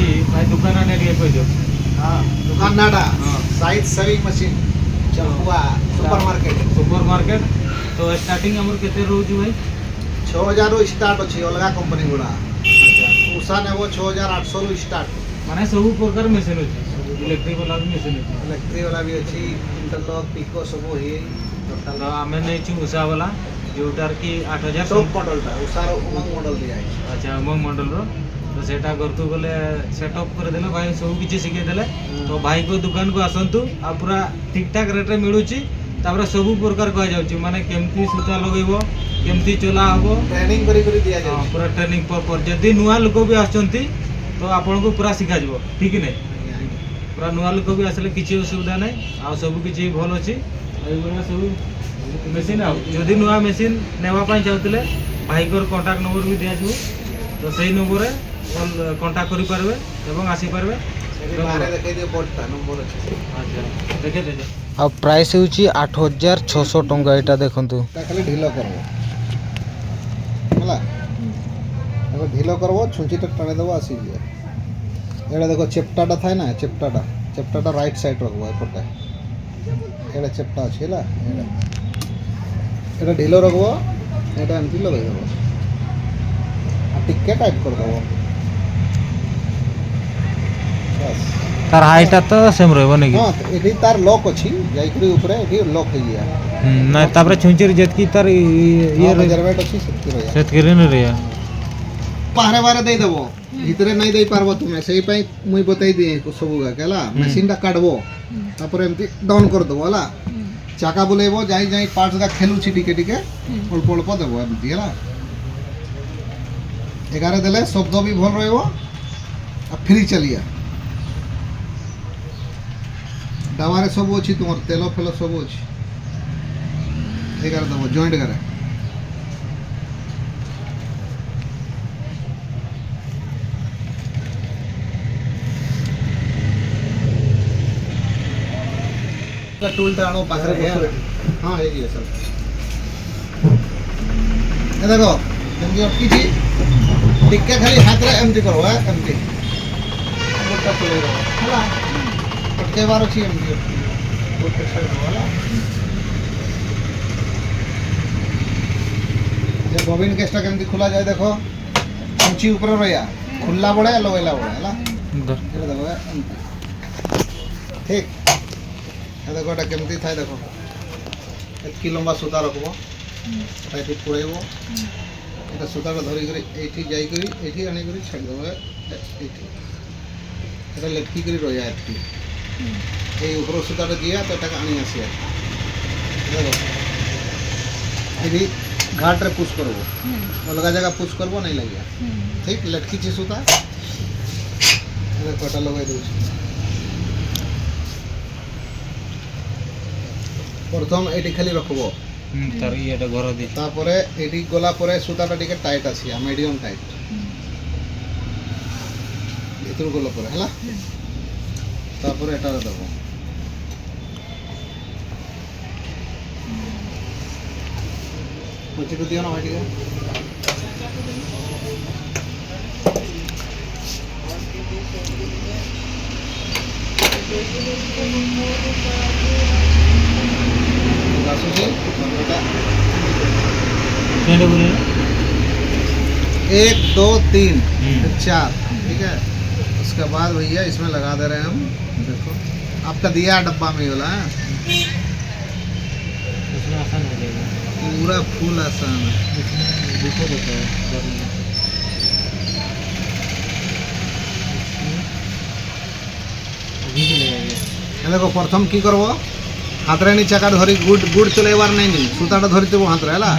ଅଛି ଭାଇ, ଦୋକାନ ନାଁ ଟିକେ କହିଦିଅ। ହଁ, ଦୋକାନ ନାଁଟା ହଁ। Size shaving machine, Champua super market. Super market. ତ ଷ୍ଟାର୍ଟିଂ ଆମର କେତେ ରହୁଛି ଭାଇ? 6000ରୁ ଷ୍ଟାର୍ଟ ଅଛି ଅଲଗା କମ୍ପାନୀ ଗୁଡ଼ା। ଉଷା ନେବ, 6800ରୁ ଷ୍ଟାର୍ଟ। ମାନେ ସବୁ ପ୍ରକାର ମେସିନ୍ ଅଛି, ଇଲେକ୍ଟ୍ରିକ୍ ବାଲା ବି ମେସିନ୍ ଅଛି? ଇଲେକ୍ଟ୍ରିକ୍ ବାଲା ବି ଅଛି, ଇଣ୍ଟରଲକ୍, ପିକୋ ସବୁ ହେଇ ଟୋଟାଲ। ତ ଆମେ ନେଇଛୁ ଉଷା ବାଲା, ଯୋଉଟାର କି 8000। ଟପ୍ ମଡେଲଟା, ଉଷାର ଉମଙ୍ଗ ମଡେଲ ଦିଆହେଇଛି। ଆଚ୍ଛା, ଉମଙ୍ଗ ମଡେଲର। ତ ସେଇଟା ଘରକୁ ଗଲେ ସେଟଅପ୍ କରିଦେଲେ, ଭାଇ ସବୁ କିଛି ଶିଖେଇ ଦେଲେ। ତ ଭାଇଙ୍କ ଦୋକାନକୁ ଆସନ୍ତୁ ଆଉ ପୁରା ଠିକ୍ ଠାକ୍ ରେଟ୍ରେ ମିଳୁଛି। ତାପରେ ସବୁ ପ୍ରକାର କୁହାଯାଉଛି, ମାନେ କେମିତି ସୂତା ଲଗେଇବ, କେମିତି ଚଲା ହବ। ଟ୍ରେନିଂ କରି କରି ଦିଆଯାଉଛି। ପୁରା ଟ୍ରେନିଂ ପ୍ରପର୍। ଯଦି ନୂଆ ଲୋକ ବି ଆସୁଛନ୍ତି ତ ଆପଣଙ୍କୁ ପୁରା ଶିଖାଯିବ, ଠିକ୍ କି ନାହିଁ? ଆଜ୍ଞା। ପୁରା ନୂଆ ଲୋକ ବି ଆସିଲେ କିଛି ଅସୁବିଧା ନାହିଁ, ଆଉ ସବୁ କିଛି ଭଲ ଅଛି। ଏଇଭଳିଆ ସବୁ ମେସିନ୍। ଆଉ ଯଦି ନୂଆ ମେସିନ୍ ନେବା ପାଇଁ ଚାହୁଁଥିଲେ ଭାଇଙ୍କର କଣ୍ଟାକ୍ଟ ନମ୍ବର ବି ଦିଆଯିବ, ତ ସେଇ ନମ୍ବରରେ କଣ୍ଟାକ୍ଟ କରିପାରିବେ ଏବଂ ଆସିପାରିବେ। ସେଠି ବାହାରେ ଦେଖେଇ ଦିଅ ବୋର୍ଡଟା, ନମ୍ବର ଅଛି। ଆଚ୍ଛା, ଦେଖେଇ ଦେବେ। ଆଉ ପ୍ରାଇସ୍ ହେଉଛି 8600 ଟଙ୍କା ଏଇଟା ଦେଖନ୍ତୁ। ତା ଖାଲି ଢିଲ କରବ, ହେଲା? ଏବେ ଢିଲ କରବ, ଛୁଞ୍ଚିଟା ଟାଣିଦେବ, ଆସିଯିବ। ଏଇଟା ଦେଖ, ଚେପ୍ଟାଟା ଥାଏ ନା, ଚେପ୍ଟାଟା ରାଇଟ୍ ସାଇଡ୍ ରଖବ ଏପଟେ। ଏଇଟା ଚେପ୍ଟା ଅଛି, ହେଲା? ଏଇଟା ଢିଲ ରଖବ, ଏଇଟା ଏମିତି ଲଗେଇଦେବ ଆଉ ଟିକେ ଟାଇଟ୍ କରିଦେବ, ବାସ୍। ତାର ହାଇଟା ତ ସେମ୍ ରହିବ ନାଇଁ କି? ହଁ, ଏଠି ତାର ଲକ୍ ଅଛି, ଯାଇକରି ଉପରେ ଏଠି ଲକ୍ ହେଇଯିବ। ନାଇଁ, ତାପରେ ଛୁଞ୍ଚିରେ ଯେତିକି ତାର ଇଏ ମେଜରମେଣ୍ଟ ଅଛି, ସେତିକି ରହିବ। ସେତିକିରେ ନି ରହିବ। ବାହାରେ ବାହାରେ ଦେଇଦେବ, ଭିତରେ ନାଇଁ ଦେଇ ପାରବ ତୁମେ। ସେଇ ପାଇଁ ମୁଇଁ ବତେଇ ଦିଏ ସବୁ ଗାକ, ହେଲା? ମେସିନଟା କାଢବ, ତାପରେ ଏମିତି ଡାଉନ୍ କରିଦେବ, ହେଲା? ଚାକା ବୁଲେଇବ, ଯାଇ ଯାଇ ପାର୍ଟସ ଗୁଡ଼ା ଖେଲୁଛି, ଟିକେ ଟିକେ ଅଳ୍ପ ଅଳ୍ପ ଦେବ ଏମିତି, ହେଲା? ଏଗାରେ ଦେଲେ ଶବ୍ଦ ବି ଭଲ ରହିବ ଆଉ ଫ୍ରି ଚାଲିଆ। ଡବାରେ ସବୁ ଅଛି ତୁମର, ତେଲ ଫେଲ ସବୁ ଅଛି। ଏଗାରେ ଦେବ, ଜଏଣ୍ଟ ଗାରେ। ଟୁଲଟା ଆଣो, ପାଖରେ ବସ ଏଠି। ହଁ, ହେଇଯିବ ସାର୍। ଏ ଦେଖ କେମିତି ଅଟକିଛି। ଟିକେ ଖାଲି ହାତରେ ଏମିତି କରବ, ଏମିତି ଗୋଟା ଚଲେଇ ଦେବ, ହେଲା? ଅଟକେଇବାର ଅଛି, ଏମିତି ଅଟକିଯିବ, ଗୋଟେ ଛାଡ଼ିଦେବ, ହେଲା? ଯେ ବବିନ କେସଟା କେମିତି ଖୋଲା ଯାଏ ଦେଖ। ଛୁଞ୍ଚି ଉପରେ ରହିବା ଖୋଲିଲା ବେଳେ, ଲଗେଇଲା ବେଳେ, ହେଲା? ଏଇଟା ଦେଖ, ଏମିତି ଠିକ। ଏ ଦେଖ, ଏଟା କେମିତି ଥାଏ ଦେଖ। ଏତିକି ଲମ୍ବା ସୂତା ରଖବ, ଏଟା ଏଠି ପୁରେଇବ। ଏଟା ସୂତାଟା ଧରିକରି ଏଇଠି ଯାଇକରି ଏଇଠି ଆଣିକରି ଛାଡ଼ିଦେବ। ଏଇଠି এটা ଲେଟକି କରି ରହିବା ଏତିକି। ଏଇ ଉପର ସୂତାଟା ଯିବା ତ ଏଟାকে ଆଣି ଆସିବା। ଦେଖ, ଏଠି ଘାଟରେ ପୁସ୍ করব, ଅଲଗା ଜାଗା ପୁସ୍ করব ନାଇଁ ଲାଗିବା। ଠିକ ଲଟକିଛି ସୂତା। ଦେଖ, ଏଟା ଲଗାଇ ଦେଉଛି। ପ୍ରଥମ ଏଇଠି ଖାଲି ରଖବ। ତାର ଇଏଟା ଘର ଦେଇଛି। ତାପରେ ଏଇଠି ଗଲା ପରେ ସୂତାଟା ଟିକେ ଟାଇଟ୍ ଆସିବା, ମିଡ଼ିୟମ୍ ଟାଇଟ୍, ଭିତରକୁ ଗଲା ପରେ, ହେଲା? ତାପରେ ଏଟାରେ ଦେବ। କଇଁଚିଟା ଦିଅ ନା ଭାଇ ଟିକେ। ଆସୁଛି ଏଟା। କେଣ୍ଡେ ବୋଲେ? एक, दो, तीन, फिर चार, ठीक है? उसके बाद भैया इसमें लगा दे रहे हैं हम। देखो, आपका दिया डब्बा में ही वाला है। उसमें आसान हो जाएगा। पूरा फुल आसान है। इसमें दिक्कत होता है डरने में। अभी भी लगाएंगे। ଏ ଦେଖ, ପ୍ରଥମ କି କରବ, ହାତରେ ନି ଚାକା ଧରି ଗୁଡ ଗୁଡ ଚଲେଇବାର ନାଇଁ ନି, ସୂତାଟା ଧରିଥିବ ହାତରେ, ହେଲା?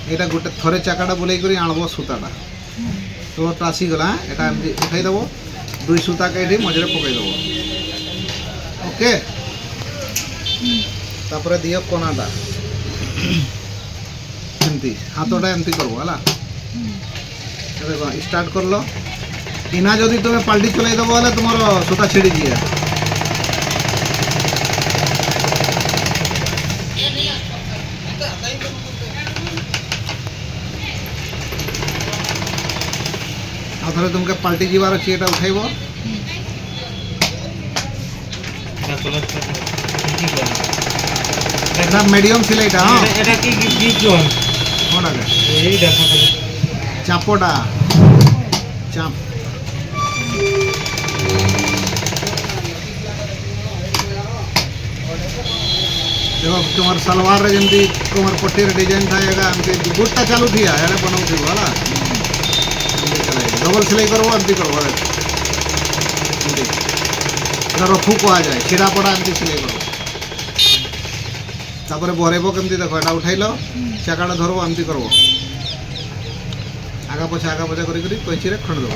ଏଇଟା ଗୋଟେ ଥରେ ଚାକାଟା ବୁଲେଇ କରି ଆଣବ ସୂତାଟା। ତଳଟା ଆସିଗଲା, ଏଟା ଏମିତି ଉଠାଇ ଦେବ, ଦୁଇ ସୂତାକେ ଏଠି ମଝିରେ ପକେଇ ଦେବ। ଓକେ, ତାପରେ ଦିଅ କନାଟା। ଏମିତି ହାତଟା ଏମିତି କରବ, ହେଲା? ଦେଖ, ଷ୍ଟାର୍ଟ କରଲ। ଇନା ଯଦି ତୁମେ ପାଲ୍ଟି ଚଲେଇ ଦେବ ହେଲେ ତୁମର ସୂତା ଛିଡ଼ିଯିବ। ଆଉ ଥରେ ତୁମକେ ପାଲ୍ଟି ଯିବାର ଅଛି, ଏଟା ଉଠାଇବ। ଏଟା କଲର୍ କି କଣ? ଏଟା ମିଡିୟମ ସିଲେଇଟା। ହଁ। ଏଟା କି କି କି କଣ? কোনଟା? ଏଇଟା ଫଟୋ। ଚାପଟା, ଚାପ। ଦେଖ, ତୁମର ସଲୱାରରେ ଯେମିତି କମର ପଟ୍ଟିରେ ଡିଜାଇନ ଥାଏ, ଏଟା ଏମିତି ଗୁଟଟା ଚାଲୁଥିଆ ଏଟା ବନାଉଥିବ ହେଲା। ଡବଲ ସିଲେଇ କରିବ, ଏମିତି କରିବ। ଦେଖ, ଏମିତି ଏଟା ରଫୁ କୁହାଯାଏ, ଛିଡ଼ା ପଡ଼ା। ଏମିତି ସିଲେଇ କରିବ, ତାପରେ ଭରେଇବ କେମିତି ଦେଖ। ଏଟା ଉଠାଇଲ, ଚାକାଟା ଧରବ, ଏମିତି କରିବ, আগା ପଛା আগା ପଛା କରି କରି କଇଚିରେ ଖଣ୍ଡ ଦେବ।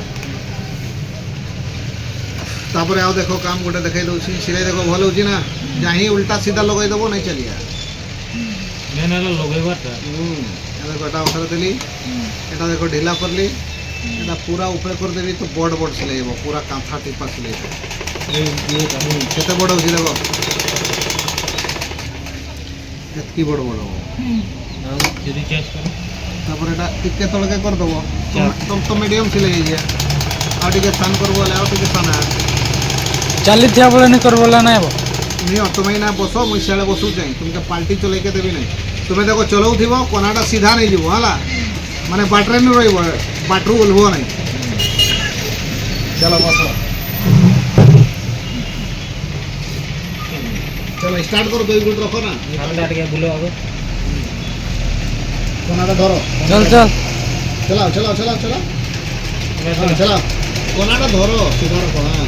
ତାପରେ ଆଉ ଦେଖ, କାମ ଗୋଟେ ଦେଖେଇ ଦଉଛି। ସିଲେଇ ଦେଖ, ଭଲ ହେଉଛି ନା? ଯାହିଁ ଉଲ୍ଟା ସିଧା ଲଗେଇ ଦେବ, ନାଇଁ ଚାଲିଆ। ମେନ୍ ହେଲା ଲଗେଇବାଟା। ଦେଖ, ଏଟା ଉପରେ ଦେଲି, ଏଟା ଦେଖ ଢିଲା କରଲି, ଏଟା ପୁରା ଉପରେ କରିଦେବି ତ ବଡ଼ ବଡ଼ ସିଲେଇ ହେବ, ପୁରା କାନ୍ଥା ଟିପା ସିଲେଇ ହେବ। ଏଇ ଇଏଟା। କେତେ ବଡ଼ ହେଉଛି ଦେଖ, ଏତିକି ବଡ଼ ବଡ଼ ହେବ। ଆଉ ଯଦି ଚେଞ୍ଜ କର? ତାପରେ ଏଟା ଟିକେ ତଳକେ କରିଦେବ ତ ମିଡ଼ିୟମ ସିଲେଇ ହେଇଯିବ। ଆଉ ଟିକେ ସାନ କରିବ ହେଲେ ଆଉ ଟିକେ ସାନ। ଚାଲିଥିବା ବେଳେ ନି କରବ ବୋଲେ ନାଇଁ ହେବ? ନିଅ, ତୁମେ ଏଇନା ବସ, ମୁଇଁ ସିଆଡ଼େ ବସୁଛେଁ। ତୁମକେ ପାଲ୍ଟି ଚଲେଇକେ ଦେବି ନାଇଁ। ତୁମେ ଦେଖ, ଚଲଉଥିବ, କନାଟା ସିଧା ନେଇଯିବ ହେଲା, ମାନେ ବାଟରେ ନି ରହିବ, ବାଟରୁ ଓହ୍ଲିବ ନାଇଁ। ଚାଲ ବସ, ଚାଲ ଷ୍ଟାର୍ଟ କର। ଦୁଇ ଗୁଟ ରଖ ନା। ହାତଟା ଟିକେ ବୁଲ ଆଗ। କନାଟା ଧର। ଚଲ ଚଲ। ଚଲାଅ, ଚଲାଅ, ଚଲାଅ, ଚଲାଅ। ହଁ, ଚଲାଅ। କନାଟା ଧର, ସିଧା ରଖ। ହଁ,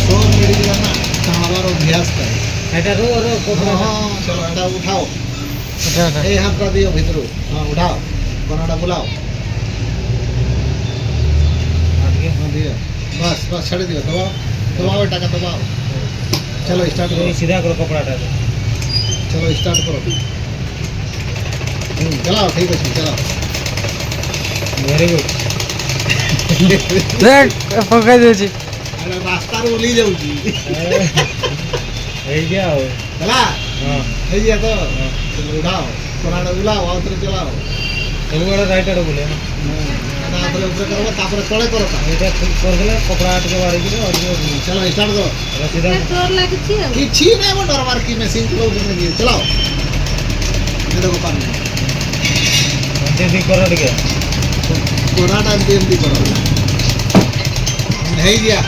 ସବ ମିଳିଯିବ ନା, ଚାଣବାର ଅଭ୍ୟାସ ଥାଏ। ଏଟା ରୋ ରୋ। ହଁ ହଁ, ଚलो, ଏଟା ଉଠାଅ। ଉଠା ଉଠା। ଏଇ ହାତଟା ଦିଅ ଭିତରୁ। ହଁ, ଉଠାଅ, କନାଟା ବୁଲାଅ। ଟିକେ। ହଁ, ଦିଅ, ବାସ୍ ବାସ୍, ଛାଡ଼ି ଦିଅ। ଦବାଅ, ଦବାଅ, ଏଟାকে ଦବାଅ। ଚलो, ଷ୍ଟାର୍ଟ କର। ସିଧା କର କପଡ଼ାଟା। ଚलो, ଷ୍ଟାର୍ଟ କର। ଚଲାଅ, ଠିକ ଅଛି, ଚଲାଅ। Very good. ଦେখ, ପକେଇ ଦଉଛି। ଆରେ, ରାସ୍ତାରୁ ଓହ୍ଲେଇ ଯାଉଛି। ହେଇଯିବ ଆଉ। ହେଲା। ହଁ। ହେଇଯିବ ତ? ହଁ। ଚलो, ଉଠାଅ, କନାଟା ବୁଲାଅ, ଆଉ ଥରେ ଚଲାଅ। ସବୁଆଡ଼େ ରାଇଟ୍ ଆଡ଼େ ବୁଲେ ନା? ଏଟା ଆଉଥରେ ଉପରେ କରବ, ତାପରେ ତଳେ କର ତା। ଏଇଟା ଠିକ୍ କରିଦେଲେ କପଡ଼ା ଟିକେ ବାହାରିଯିବ ଆଉ ଟିକେ। ଚलो, ଷ୍ଟାର୍ଟ କର। ଏଟା ସିଧା। ଡର ଲାଗୁଛି ଆଉ। କିଛି ନାଇଁ ମୋ ଡରବାର କି? ମେସିନ୍ ଚଲାଉଛୁ ନାକି? ଚଲାଅ, ଏ ଦେଖ, ପାରୁନି। ଏମିତି କର ଟିକେ। କନାଟା ଏମିତି ଏମିତି କର, ହେଇଯିଆ।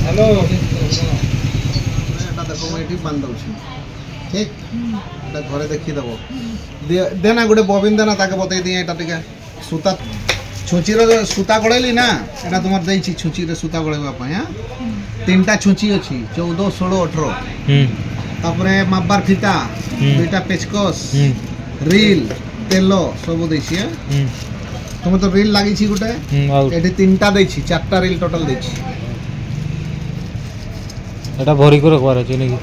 ହ୍ୟାଲୋ। ଏଟା ଦେଖ, ମୁଁ ଏଠି ବାନ୍ଧି ଦଉଛି, ଠିକ? ଏଟା ଘରେ ଦେଖିଦେବ। ଦେ ନା ଗୋଟେ ବବିନ ଦେ ନା, ତାকে ବତେଇ ଦିଏ। ଏଟା ଟିକେ ସୂତା, ଛୁଞ୍ଚିର ସୂତା ଗଳେଇଲି ନା, ଏଟା ତୁମର ଦେଇଛି ଛୁଞ୍ଚିରେ ସୂତା ଗଳେଇବା ପାଇଁ। ହଁ, ତିନିଟା ଛୁଞ୍ଚି ଅଛି, 14, 16, 18। ତାପରେ ମାପବାର ଫିତା, ଦୁଇଟା ପେଚକସ, ରିଲ୍, ତେଲ ସବୁ ଦେଇଛି। ତୁମେ ତ ରିଲ୍ ଲାଗିଛି ଗୋଟେ। ଆଉ ଏଠି ତିନିଟା ଦେଇଛି, ଚାରିଟା ରିଲ୍ ଟୋଟାଲ ଦେଇଛି। ଏଟା ଭରିକି ରଖବାର ଅଛି ନାକି?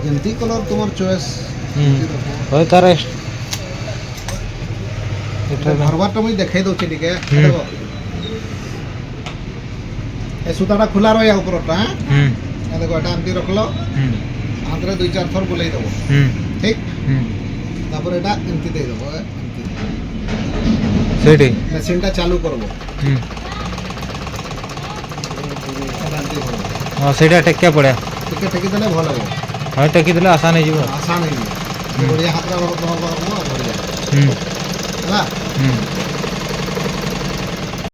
ଯେମିତି କଲର୍ ତୁମର ଚଏସ୍। ହଉ, ତାର ଏଟା ଭରବାରଟା ମୁଇଁ ଦେଖେଇ ଦଉଛି ଟିକେ। ଦେଖ, ଏ ସୂତାଟା ଖୋଲା ରହିବା ଉପରଟା। ଏ ଦେଖ, ଏଟା ଏମିତି ରଖଲ, ହାତରେ ଦୁଇ ଚାରି ଥର ବୁଲେଇ ଦେବ। ଠିକ? ତାପରେ ଏଟା ଏମିତି ଦେଇଦେବ, ଏମିତି। ସେଇଠି ମେସିନଟା ଚାଲୁ କରବ। ଏଟା ଏମିତି ଭରବ। ହଁ, ସେଇଟା ଟେକିଆ ପଡ଼ିଆ। ଟିକେ ଟେକିଦେଲେ ଭଲ ହେବ। ହଁ, ଟେକିଦେଲେ ଆସାନ ହେଇଯିବ। ଆସାନ ହେଇଯିବ, ବଢ଼ିଆ। ହାତରେ ରଖବ, ବଢ଼ିଆ। ହେଲା।